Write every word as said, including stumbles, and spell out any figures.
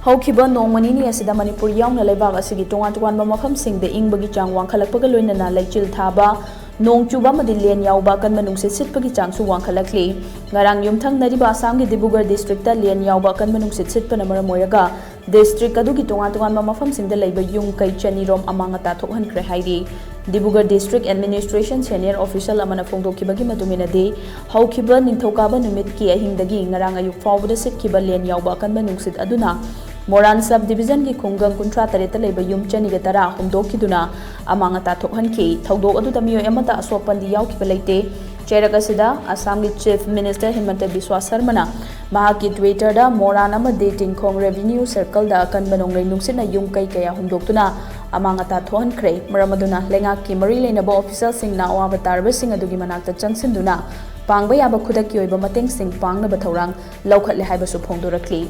ꯍꯧꯈꯤꯕ ꯅꯣꯡꯃ ꯅꯤꯅꯤ ꯑꯁꯤꯗ ꯃꯅꯤꯄꯨꯔ ꯌꯥꯎꯅ ꯂꯩꯕꯥꯛ ꯑꯁꯤꯒꯤ ꯇꯣꯉꯥꯟ ꯇꯣꯉꯥꯟꯕ ꯃꯐꯝꯁꯤꯡꯗ ꯏꯪꯕꯒꯤ ꯆꯥꯡ ꯋꯥꯡꯈꯠꯂꯛꯄꯒ ꯂꯣꯏꯅꯅ ꯂꯩꯆꯤꯜ ꯊꯥꯕ, ꯅꯣꯡ ꯆꯨꯕ ꯑꯃꯗꯤ ꯂꯦꯟ ꯌꯥꯎꯕ ꯑꯀꯟꯕ ꯅꯨꯡꯁꯤꯠ ꯁꯤꯠꯄꯒꯤ ꯆꯥꯡꯁꯨ ꯋꯥꯡꯈꯠꯂꯛꯂꯤ꯫ ꯉꯔꯥꯡ ꯌꯨꯝꯊꯪꯅꯔꯤꯕ ꯑꯁꯥꯝꯒꯤ ꯗꯤꯕ꯭ꯔꯨꯒꯔ ꯗꯤꯁꯇ꯭ꯔꯤꯛꯇ ꯂꯦꯟ ꯌꯥꯎꯕ ꯑꯀꯟꯕ ꯅꯨꯡꯁꯤꯠ ꯁꯤꯠꯄꯅ ꯃꯔꯝ ꯑꯣꯏꯔꯒ ꯗꯤꯁꯇ꯭ꯔꯤꯛ ꯑꯗꯨꯒꯤ ꯇꯣꯉꯥꯟ ꯇꯣꯉꯥꯟꯕ ꯃꯐꯝꯁꯤꯡꯗ ꯂꯩꯕ ꯌꯨꯝ ꯀꯩ ꯆꯅꯤꯔꯣꯝ ꯑꯃꯥꯡ ꯑꯇꯥ ꯊꯣꯛꯍꯟꯈ꯭ꯔꯦ ꯍꯥꯏꯔꯤ꯫ Dibrugarh district administration senior official ꯑꯃꯅ ꯐꯣꯡꯗꯣꯛꯈꯤꯕꯒꯤ ꯃꯇꯨꯡ ꯏꯟꯅꯗꯤ, ꯍꯧꯈꯤꯕ ꯅꯤꯡꯊꯧꯀꯥꯕ ꯅꯨꯃꯤꯠꯀꯤ ꯑꯍꯤꯡꯗꯒꯤ ꯉꯔꯥꯡ ꯑꯌꯨꯛ ꯐꯥꯎꯕꯗ ꯁꯤꯠꯈꯤꯕ ꯂꯦꯟ ꯌꯥꯎꯕ ꯑꯀꯟꯕ ꯅꯨꯡꯁꯤꯠ ꯑꯗꯨꯅ ꯃꯣꯔꯥꯟ ꯁꯕ ꯗꯤꯕꯤꯖꯟꯒꯤ ꯈꯨꯡꯒꯪ ꯀꯨꯟꯊ꯭ꯔꯥ ꯇꯔꯦꯠꯇ ꯂꯩꯕ ꯌꯨꯝ ꯆꯅꯤꯒ ꯇꯔꯥ ꯍꯨꯝꯗꯣꯛꯈꯤꯗꯨꯅ ꯑꯃꯥꯡ ꯑꯇꯥ ꯊꯣꯛꯍꯟꯈꯤ꯫ ꯊꯧꯗꯣꯛ ꯑꯗꯨꯗ ꯃꯤꯑꯣꯏ ꯑꯃꯠꯇ ꯑꯁꯣꯛ ꯑꯄꯟꯗꯤ ꯌꯥꯎꯈꯤꯕ ꯂꯩꯇꯦ꯫ ꯆꯩꯔꯛ ꯑꯁꯤꯗ ꯑꯁꯥꯝꯒꯤ ꯆꯤꯐ ꯃꯤꯅꯤꯁꯇꯔ ꯍꯤꯃꯟꯇ ꯕꯤꯁ꯭ꯋꯥ ꯁꯔꯃꯅ ꯃꯍꯥꯛꯀꯤ ꯇ꯭ꯋꯤꯇꯔꯗ ꯃꯣꯔꯥꯟ ꯑꯃꯗꯤ ꯇꯤꯡꯈꯣꯡ ꯔꯦꯚꯤꯅ꯭ꯌꯨ ꯁꯔꯀꯜꯗ ꯑꯀꯟꯕ ꯅꯣꯡꯂꯩ ꯅꯨꯡꯁꯤꯠꯅ ꯌꯨꯝ ꯀꯩ ꯀꯌꯥ ꯍꯨꯝꯗꯣꯛꯇꯨꯅ ꯑꯃꯥꯡ ꯑꯇꯥ ꯊꯣꯛꯍꯟꯈ꯭ꯔꯦ꯫ ꯃꯔꯝ ꯑꯗꯨꯅ ꯂꯩꯉꯥꯛꯀꯤ ꯃꯔꯤ ꯂꯩꯅꯕ ꯑꯣꯐꯤꯁꯤꯌꯦꯜꯁꯤꯡꯅ ꯑꯋꯥꯕ ꯇꯥꯔꯕꯁꯤꯡ ꯑꯗꯨꯒꯤ ꯃꯅꯥꯛꯇ ꯆꯪꯁꯤꯟꯗꯨꯅ ꯄꯥꯡꯕ ꯌꯥꯕ ꯈꯨꯗꯛꯀꯤ ꯑꯣꯏꯕ ꯃꯇꯦꯡꯁꯤꯡ ꯄꯥꯡꯅꯕ ꯊꯧꯔꯥꯡ ꯂꯧꯈꯠꯂꯦ ꯍꯥꯏꯕꯁꯨ ꯐꯣꯡꯗꯣꯔꯛꯂꯤ꯫